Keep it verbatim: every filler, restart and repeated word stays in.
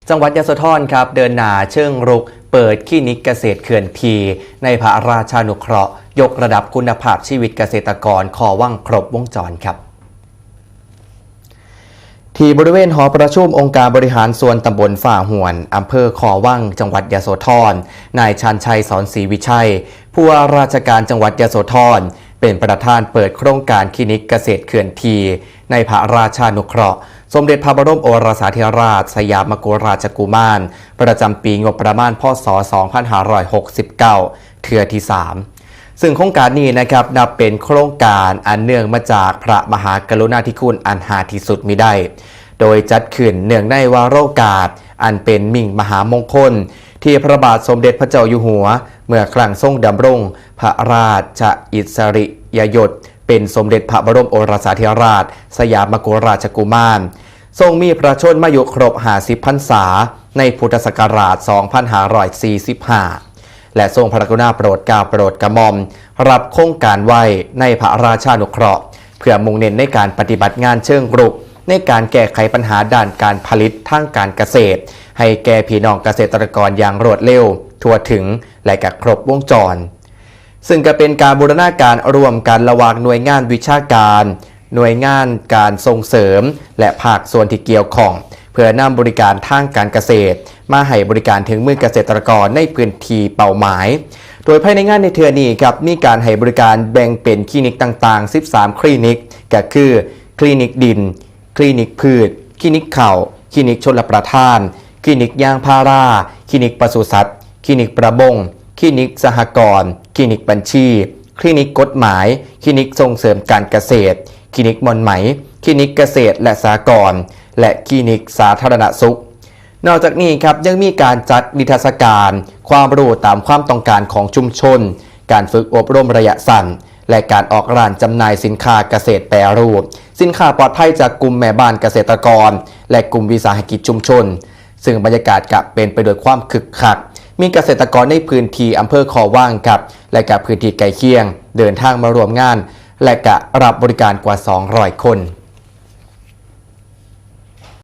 จังหวัดยโสธรครับ เดินหน้าเชิงรุกเปิดคลินิกเกษตรเคลื่อนที่ในพระราชานุเคราะห์ ยกระดับคุณภาพชีวิตเกษตรกรคอวังครบวงจรครับ ที่บริเวณหอประชุมองค์การบริหารส่วนตำบลฝ่าหวน อำเภอคอวัง จังหวัดยโสธร นายชาญชัย สอนศรีวิชัย ผู้ว่าราชการจังหวัดยโสธร เป็นประธานเปิดโครงการคลินิกเกษตรเคลื่อนที่ในพระราชานุเคราะห์ สมเด็จพระบรมโอรสาธิราชสยามกุฎราชกุมาร ประจำปีงบประมาณ พ.ศ. สองพันห้าร้อยหกสิบเก้า เทื่อที่ สาม ซึ่งโครงการนี้นะครับ นับเป็นโครงการอันเนื่องมาจากพระมหากรุณาธิคุณอันหาที่สุดมิได้ โดยจัดขึ้นเนื่องในวาระโอกาสอันเป็นมิ่งมหามงคล ที่พระบาทสมเด็จพระเจ้าอยู่หัว เมื่อครั้งทรงดำรงพระราชอิสริยยศ เป็นสมเด็จพระบรมโอรสาธิราชสยามกุฎราชกุมาร ทรงมีพระชนมายุครบ ห้าสิบ พรรษา ในพุทธศักราช สองพันห้าร้อยสี่สิบห้า และทรงพระกรุณาโปรดเกล้าโปรดกระหม่อม รับโครงการไว้ในพระราชานุเคราะห์ เพื่อมุ่งเน้นในการปฏิบัติงานเชิงรุก ในการแก้ไขปัญหาด้านการผลิตทางการเกษตร ให้แก่พี่น้องเกษตรกรอย่างรวดเร็ว ทั่วถึง และก็ครบวงจร ซึ่งก็เป็นการบูรณาการร่วมกันระหว่างหน่วยงานวิชาการ หน่วยงานการส่งเสริม และภาคส่วนที่เกี่ยวข้อง เพื่อนำบริการทางการเกษตร มาให้บริการถึงมือเกษตรกรในพื้นที่เป้าหมาย โดยภายในงานในเทื่อนี้ครับ มีการให้บริการแบ่งเป็นคลินิกต่างๆ สิบสาม คลินิก ก็คือ คลินิกดิน คลินิกพืช คลินิกข้าว คลินิกชลประทาน คลินิกยางพารา คลินิกปศุสัตว์ คลินิกประมง คลินิกสหกรณ์ คลินิกบัญชี คลินิกกฎหมาย คลินิกส่งเสริมการเกษตร คลินิกม่อนไหม คลินิกเกษตรและสหกรณ์ และคลินิกสาธารณสุข นอกจากนี้ครับ ยังมีการจัดนิทรรศการ ความรู้ตามความต้องการของชุมชน การฝึกอบรมระยะสั้น และการออกร้านจำหน่ายสินค้าเกษตรแปรรูป สินค้าปลอดภัยจากกลุ่มแม่บ้านเกษตรกร และกลุ่มวิสาหกิจชุมชน ซึ่งบรรยากาศก็เป็นไปด้วยความคึกคัก มีเกษตรกรในพื้นที่อำเภอคอวังครับ และกับพื้นที่ใกล้เคียง เดินทางมาร่วมงาน และก็รับบริการกว่า สองร้อย คน